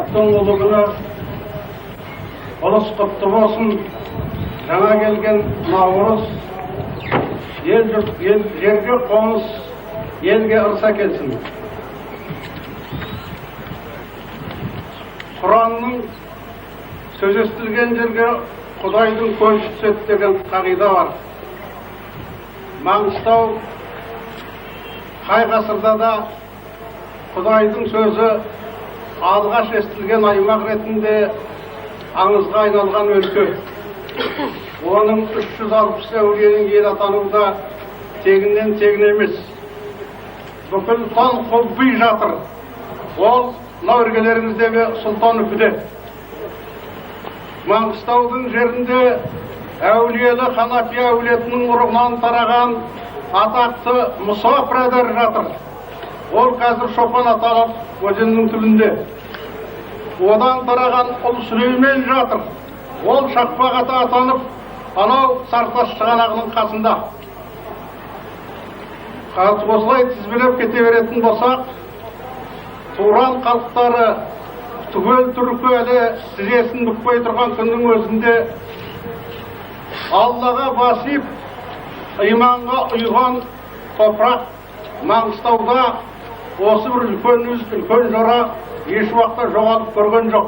Ұлықтың ұлы күні ұлыс құтты болсын. Жаңа келген Наурыз ел жұрт, ел, жерге қоныс, елге ырыс әкелсін. Құранның сөз естілген жерге Құдайдың көзі түседі деген қағида бар. Маңғыстау қай ғасырда да Құдайдың сөзі алғаш естілген аймақ ретінде аңызға айналған өлке. Оның 360 әулиенің ел атануы да тегіннен тегін емес. Бүкіл тал құбби жатыр. Ол мынау іргелеріңіздегі Сұлтан Үпіде. Маңғыстаудың жерінде әулиелі Ханафия әулетінің ұрығынан тараған атақты Мұса пірадар жатыр. Ол қазір Шопан аталып өзеннің түбінде. Одан тараған ұл Сүлеймен жатыр. Ол Шақпақ ата атанып, анау Сартас шығанағының қасында. Осылай тізбелеп кете беретін болсақ, Туран халықтары түгел түркі әлі тізесін бүкпей тұрған күннің өзінде Аллаға бас иіп, иманға ұйыған топырақ Маңғыстауда осы бір үлкен үз, үлкен жора еш уақытта жоғалып көрген жоқ.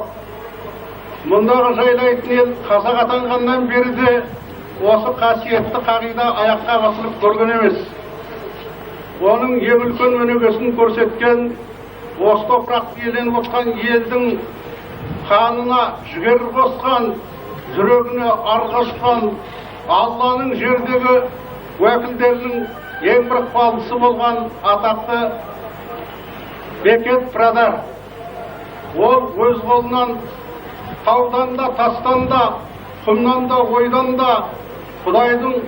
Мұндағы жайлайтын ел қазақ атанғаннан бері де осы қасиетті қағида аяққа басылып көрген емес. Оның ең үлкен өнегесін көрсеткен осы топырақты иеленіп отқан елдің қанына жігер қосқан, жүрегіне ар қосқан Алланың жердегі уәкілдерінің ең бір ықпалдысы болған атақты Бекет Пірадар. Ол өз қолынан таудан да, тастан да, құмнан да, ойдан да Құдайдың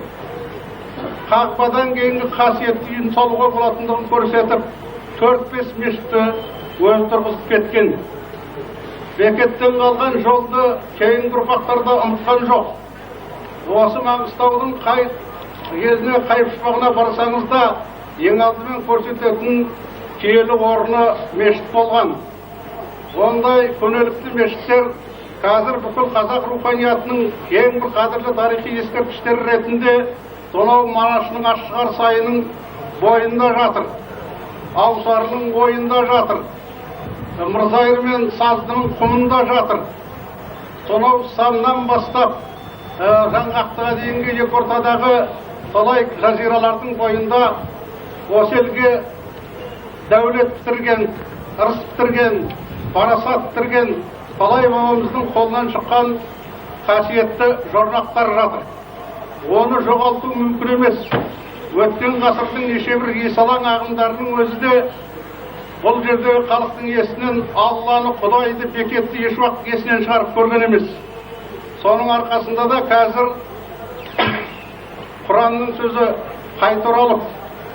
Қағбадан кейінгі қасиетті үйін салуға болатындығын көрсетіп, 4-5 мешітті өзі тұрғызып кеткен. Бекеттен қалған жолды кейінгі ұрпақтар да ұмытқан жоқ. Осы Маңғыстаудың қай еліне, қай пұшпағына барсаңыз да ең алдымен көрсететін киелі орны мешіт болған. Ондай көнелікті мешіттер қазір бүкіл қазақ руханиятының ең бір қадірлі тарихи ескерткіштері ретінде сонау Манашының Ашшығар сайының бойында жатыр, Аусарының бойында жатыр, Мырзайыр мен Саздының құмында жатыр. Сонау Самнан бастап Жаңғақтыға дейінгі екі ортадағы талай жазиралардың бойында осы елге дәулет бітірген, ырыс бітірген, парасат бітірген талай бабамыздың қолынан шыққан қасиетті жорнақтар жатыр. Оны жоғалту мүмкін емес. Өткен ғасырдың неше бір есалаң ағымдарының өзі де бұл жердегі халықтың есінен Алланы, Құдайды, Бекетті еш уақыт есінен шығарып көрген емес. Соның арқасында да қазір Құранның сөзі қайта оралып,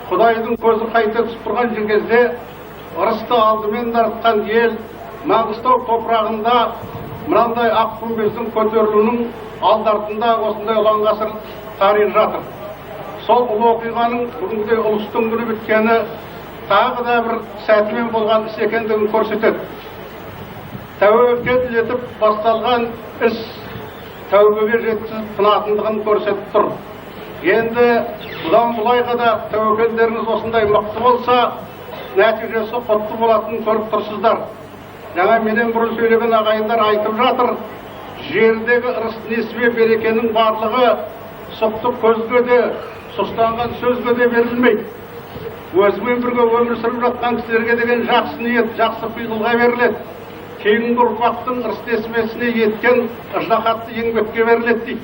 Құдайдың көзі қайта түсіп тұрған кезде ырысты алдымен тартқан ел Маңғыстау топырағында мынандай ақ күмбездің көтерілуінің алды артында осындай ұлан ғасыр тарих жатыр. Сол ұлы оқиғаның бүгінгідей ұлыстың күні біткені тағы да бір сәтімен болған іс екендігін көрсетеді. Тәуекел етіп басталған іс тәубеге жеткізіп тынатындығын көрсетіп тұр. Енді бұдан былайға да тәуекелдеріңіз осындай мықты болса, нәтижесі құтты болатынын көріп тұрсыздар. Жаңа менен бұрын сөйлеген ағайындар айтып жатыр, жердегі ырыс несібе берекенің барлығы сұқты көзге де, сұстанған сөзге де берілмейді. Өзімен бірге өмір сүріп жатқан кісілерге деген жақсы ниет, жақсы пиғылға беріледі. Кейінгі ұрпақтың ырыс несібесіне еткен ыждаһатты еңбекке беріледі дейді.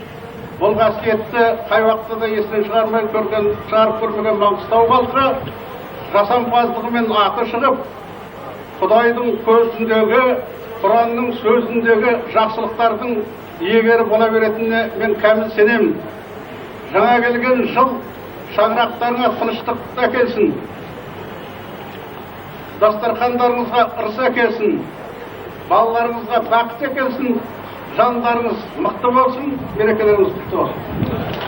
Бұл қасиетті қай уақытта да есінен шығармай көрген, шығарып көрмеген Маңғыстау халқы жасампаздығымен аты шығып, Құдайдың көзіндегі, Құранның сөзіндегі жақсылықтардың иегері бола беретініне мен кәміл сенемін. Жаңа келген жыл шаңырақтарыңа тыныштық әкелсін, дастархандарыңызға ырыс әкелсін, балаларыңызға бақыт әкелсін, жандарыңыз мықты болсын, мерекелеріңіз құтты болсын.